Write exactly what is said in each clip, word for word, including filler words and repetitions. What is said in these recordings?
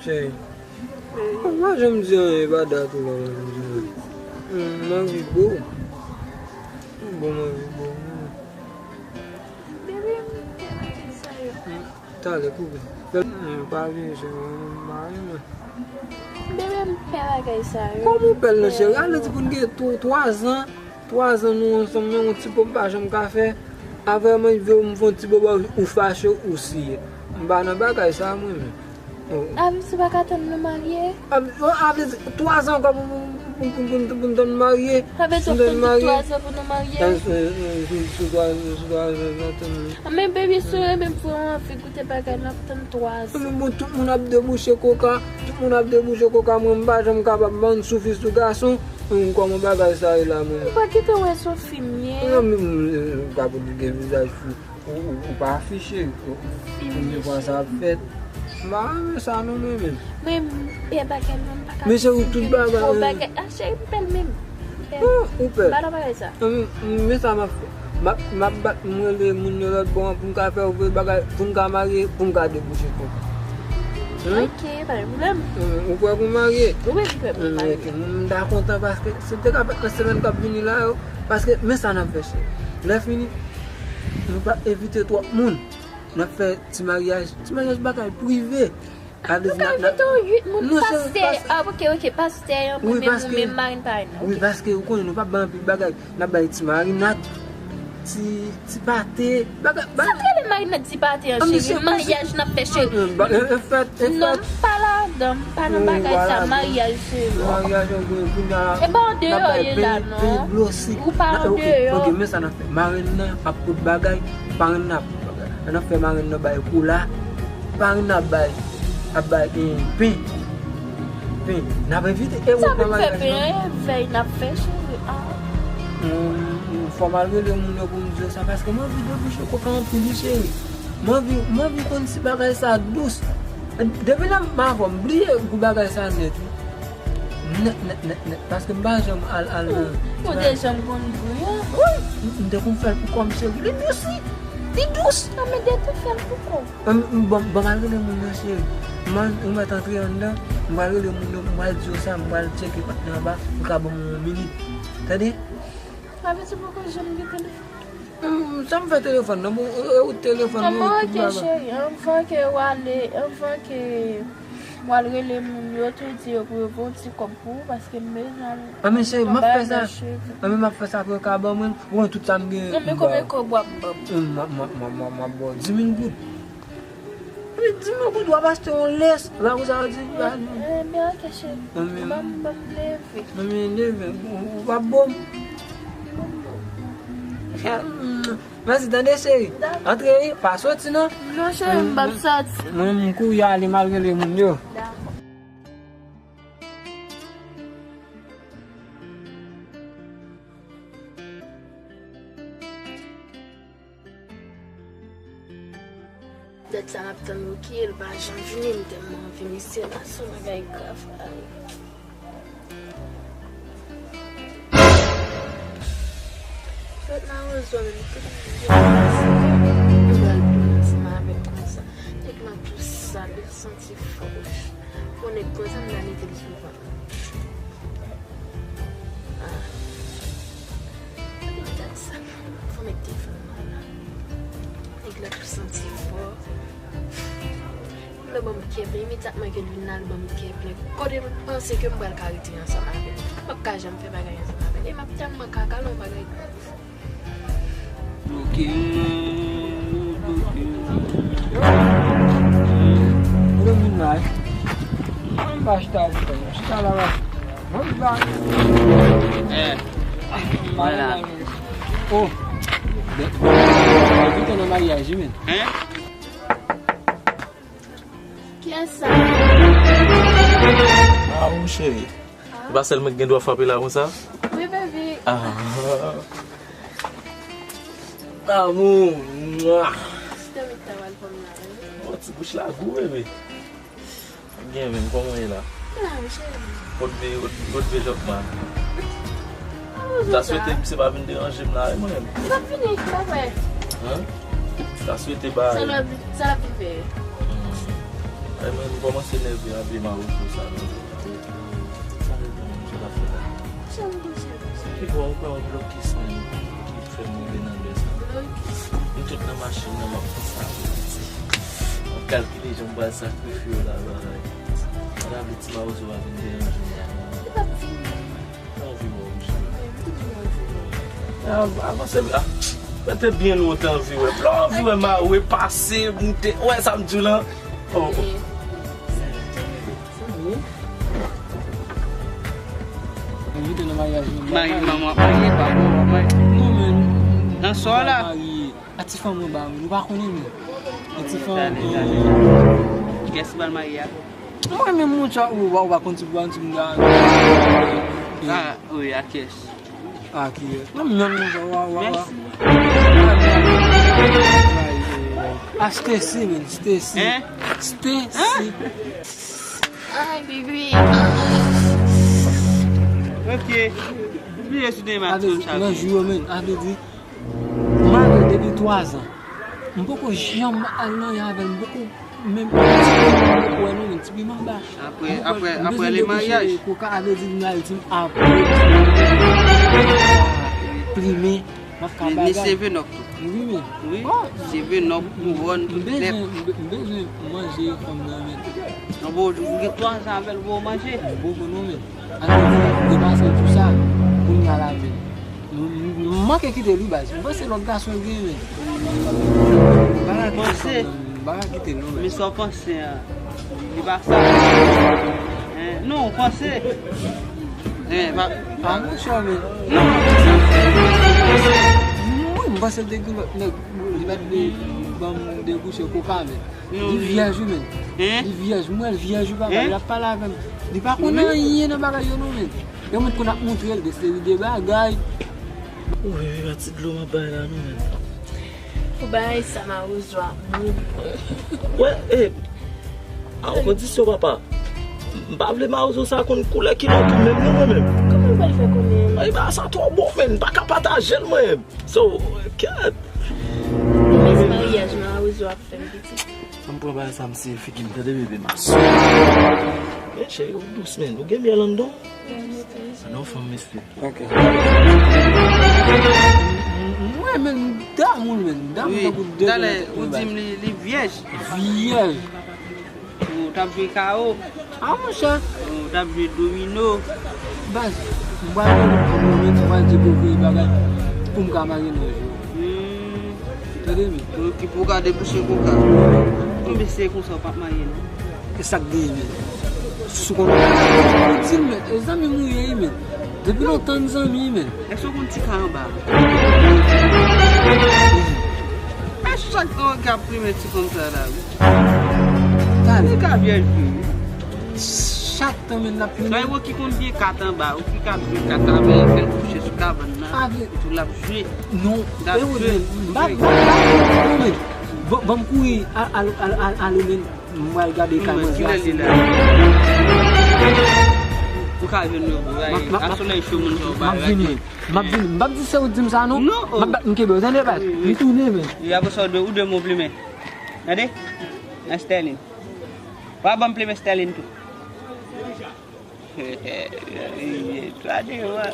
Hey. Mwen pa janm di anyen, e pa dat ou la, mwen di anyen. Hmm, mwen anvi bo. Bon, mwen anvi bo. Bebe, m pè bagay sa yo. Hmm, talè, koupe. Hmm, pa vin, se mwen, mwen mari mwen. Bebe, m pè bagay sa yo. Kòman w pè l nan cheri? Ale di pou n gen twa, twa zan. Twa zan nou ansanm, men yon ti po m pa janm ka fè. Avè mwen, m fè yon ti bo ba ou, ou fache, ou siye. M pa nan bagay sa, mwen menm. Oh. A vle di ou pa ka tann nou marye? A, oh, a vle di twa zan ankò pou, pou, pou, pou, pou, pou n tann marye. Sa vle di w ap tann twa zan pou nou marye? Eh, eh, eh, sou, sou twa, sou twa zan, tann. A, men baby, si w renmen m vrèman anvi goute bagay, n ap tann twa zan. Men bon, tout moun ap debouche koka, tout moun ap debouche koka, mwen m pa janm kapab ban soufri sou gason. Hum, kòman bagay sa ye la, mwen? Ou pa kite wè se yon fi m ye. Non, men, m, m, m ka pou di gen vizaj fi. Ou, ou, ou pa afiche. Ou, ou gen kwa sa ap fèt. M pa renmen sa non, mwen menm. Mwen, m pè bagay, mwen, m pa ka. Men se ou tout bagay, fò bagay. A, cheri, m pè l menm. M pè l. Non, ou pè. M pa nan bagay sa. Non, men, men sa m ap fè. M ap, m ap bat, m rele moun yo lòt bò an pou m ka fè ouvri bagay, pou m ka marye, pou m ka debouche kòb. Hmm? Ok, pa gen pwoblèm. Hmm, ou prè pou marye? Wi, m prè pou marye. Hmm, ok. M ta kontan paske si m te ka fè nan semèn k ap vini la yo, paske men sa n ap fè, cheri. Lè fini, nou pa envite twòp moun. N ap fè ti maryaj, ti maryaj bagay prive. Sa vle di n ap, n ap, nou ka envite yon uit moun, pastè. Ah, ok, ok, pastè, yon moun, men mari n pa nan, ok. Wi, paske ou konnen nou p ap bay anpil bagay. N ap bay ti marinad, ti, ti pate, bagay, bagay. Sa k rele marinad, ti pate an, cheri? Maryaj n ap fè, cheri. Non, m pa ladan, m pa nan bagay sa, maryaj, cheri. Maryaj, an gwo, kounye a, e ba andeyò ye la, non. Ou pa andeyò. Ok, men sa n ap fè. Marenn nan ap pot bagay, parenn nan ap pot bagay. N ap fè marenn nan bay kola, parenn nan ap bay, ap bay, eh, pen. Pen. N ap envite Ewòp nan maryaj nan. Sa vin fè pen, vèy n ap fè, cheri. Ah. Fò m al rele moun yo pou m di yo sa, paske mwen anvi debouche koka anpil, wi, cheri. Mwen anvi, mwen anvi konn si bagay sa dous. Depi lè m avè w, m bliye gou bagay sa nèt, wi. Nèt, nèt, nèt, nèt. Paske m pa janm al, al nan. Ou te janm konn gou yo? Wi. M, m te konn fè l pou kò m, cheri. Li dous, wi. Li dous. Non, men de tou fè l pou kò w. Ban m, ban m al rele moun yo, cheri. M al, ou mèt antre anndan. M al rele moun yo, m al di yo sa, m al tcheke patnè anba. Ou ka ban m yon minit. Tande? Sa vle di poko janm gen telefòn? Hum, sa m fè telefòn nan? Bon, e, e, ou telefòn nan, ou tout bagay. Ok, cheri, anvan ke w ale, anvan ke w al rele moun yo, tou di yo pou yo voye yon ti kòb pou ou, paske m bezwen al. Ah, men cheri, m ap fè sa. Ah, men m ap fè sa pou yo ka ban mwen. Ou konn tout sa m gen. Non, men konbyen kòb w ap ban m? Hum, m ap, m ap, m ap, m ap, m ap ba w dis mil goud. Epi di mwen, kout w ap achte yon lès. Ou pa konn sa yo di? Ebyen, ok, cheri. Ban m, ban m leve. Ban m leve. Ou, ou p ap bo m? Mèsi, tande, cheri. Antre, wi, pa soti, non. Non, cheri, m p ap soti. Mwen, m kouri ale, m al rele moun yo. Dakò. Dat sa n ap tann Rocky, l pa janm vini, m tèlman anvi misye la, se yon bagay grav, ay. Fèt nan rezo menm, tout moun vin pase. M pral pran ansanm avè l konsa. Nèg lan tou sal, li santi fò. Bon, nèg konsa, m ta mete l sou vant. Ah. Gad sa. Fò m met telefòn nan la. Nèg la tou santi fò. Li ban m kè plen, imedyatman ke l vin la, li ban m kè plen. Kote m panse ke m pral ka rete ansanm avè l? M p ap ka janm fè bagay ansanm avè l. E m ap tèlman kaka, lè yon bagay. Bloke m, bloke m. Ou vin la, eh? Mwen m pa chita pou fè, mwen chita la, la. Mwen m pa. Eh, mwen la. Oh. Mwen tout nan maryaj, wi, men. Hein? Kiyès sa? Ah, mon cheri. E pa sèl mwen ki gen dwa frape la konsa? Wi, baby. Ah. Amou. Mwa. Site mi ta wal pran la, wi. Oh, ti bouch la gou, bebe. Byen, men, kòman w ye la? La, wi, cheri. Kot ve, kot ve jòk man? Ou ta swete misye pa vin deranje m la, wi, mwen menm. Li p ap vini, pa vre? Hein? Ta swete ba. Sa l ap, sa l ap vin fè? Hmm. Ay, mwen, m kòmanse nève ap li mawozo sa, non. Sa reponn, sa ta fè la. Ki bò, ou kwè yon blokis, men, ki fè m rive nan lè sa. M tout nan machin nan, m ap fè sa. M ap kalkile jan m pral sakrifye w la, bagay. Sa ta vle ti mawozo a vin deranje m la. Anvi wè w, mesye. Avanse, a. Mete byen lwen, te anvi wè. Lè w anvi wè, mawe, pase, moute. Ou wè sa m di w lan? Oh, oh. Mari manman ap marye, pa bon, w ap marye. Non, men. Nan sò la. A ti fanm mwen ba, men nou pa konnen, men. A ti fanm. Kiyès ki pral marye a? Mwen menm, monchè, ou pa, ou pa konn ti bwa, ti bwa. Ah, wi, a kiyès? A kiyès? Mwen menm, monchè, wa, wa, wa. Mèsi. A Stacy, men, Stacy. Hein? Stacy. Ay, bibi. Ok. Bliye sou de matin, sa vle di, nan jou yo, men, sa vle di, m avè l depi twa zan. M poko janm al nan yon avè l, m poko menm, m poko wè nou menm, ti piman ba. Apre, apre, apre le maryaj. Koka, sa vle di m al di m apre. Plimen, m ap ka bagay. Ni seven up tou. Wi, men. Wi, seven up, kouwòn, tout nèt. M bezwen, m bezwen manje fanm nan, men. Non, bon, ou gen twa zan avè l, ou poko manje. M poko non, men. Alò, depase tou sa, kounye a l avè l. M, m, m manke kite l wi baz. M panse lòt gason l gen, men. M pa ka kite l non, men. M pa ka kite l non, men. Men sa w panse a, li pa sa. Hein, non, w panse. Hein, pa. A, monchè, men. Non, w panse. Mwen, m panse l te gen lòt nèg, li pa t vle ban m debouche koka, men. Li vyèj wi, men. Hein? Li vyèj, m wè l vyèj wi, papa. Hein? L ap pale avè m. Li pa konn anyen nan bagay yo non, men. Gen moun konn ap montre l de seri de bagay. Ou vin vin ti dlo m ap bay la non, men. Ou bay sa mawozo a moun. Wè, e, a yon kondisyon, papa. M pa vle mawozo sa konn koulè kilòt ou menm non, mwen menm. Kòman l pral fè konnen? Ay, ba sa twò bon, men. M pa ka pataje l, mwen. So, kèt. Mès maryaj mawozo ap fè m pitit. An m pran bagay sa, m siye figi m, tande bebe m a sou. Men cheri, ou dous, men. Ou gen myèl anndan w? Anndan w fanm, mesye. Ok. Mwen, men, m damoul, men. M damoul tankou de. Talè, ou di m li, li vyèj. Vyèj. Ou t ap jwe kawo. A, monchè. Ou t ap jwe domino. Baz, m pral mande pou mwen menm, m pral di pou veye bagay pou m ka marye nan jou. Hmm. Tande, men. Pou, pou w ka debouche koka. Konbyen se konsa w p ap marye, non? E sa k genyen, men? Si w konn, ou di l, men. E zanmi m ou ye, men. Depi lontan n zanmi, men. Èske w konn ti ka anba a? A chak tan w ka plimen ti fanm sa la, wi. Talè. Li ka vyèj vre, wi. Chak tan, men, n ap plimen. Sa yo ki konn byen kat anba, ou ki ka jwe kat avè l, fè l kouche sou kabann nan. Epi tou l ap jwe. Non, l ap jwe. M pa, m pa, m pa, non, men. Ban, ban m kouri, al, al, al, al, al, men. M pral gade kay mwen glase. Ou ka jwenn yo, bro. Ay, a solèy cho moun sa w bay. M ap vini. M ap vini. M p ap di se ou di m sa non. Non. M ap bat, m kenbe w tande baz. M tounen men. Wi, apre sa ou de, ou de mo plimen. Tande? Nan Sterling. Pa ban m plimen Sterling tou. Twa de mwa.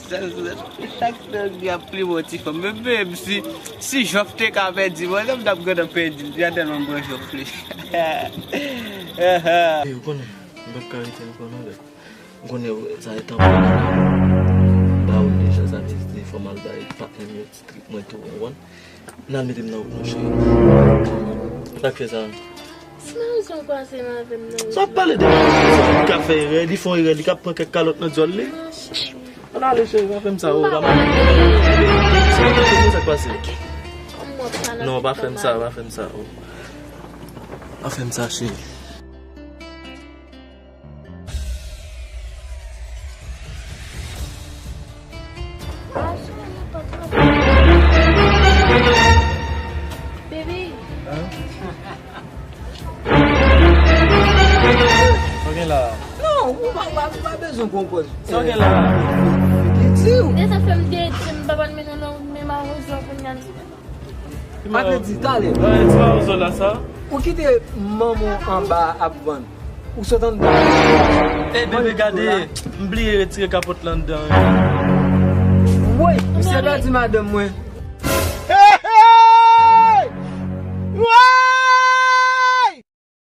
Sa, sa, chak tan li ap plimen ti fanm. Menm, menm si, si Jòf te ka pèdi mwen, m t ap gentan pèdi. Li a tèlman pran Jòf li. Ey, ou konnen, m p ap ka rete ankò non, bèk. M konnen sa e tan pou m ba ou deja, sa vle di fò m al bay patnè m yo ti trip mwen tou, ou konprann? N al mete m nan wout nou, cheri. Sa k fè sa? Si mawozo an kwaze m avè m nan wout la. Sa w ap pale de mawozo sa? Li ka fè erè, li fè yon erè, li ka pran kèk kalòt nan dyòl li. Ann ale, cheri, pa fè m sa, o, pa mal. Sa k pase? Non, pa fè m sa, pa fè m sa, o. Pa fè m sa, cheri. Baby. Sa w gen la? Non, ou pa, ou pa, ou pa bezwen pran pòz. Sa w gen la? Figi di w. Deja fè m de, m pa konn mennen non, men mawozo kounye a. Ki mawozo? Talè. Ti mawozo la sa? Ou kite manman w anba a ap vann. Ou sot anndan. Ey bebe, gade, m bliye retire kapòt la anndan. Woy, misye pèdi madanm mwen.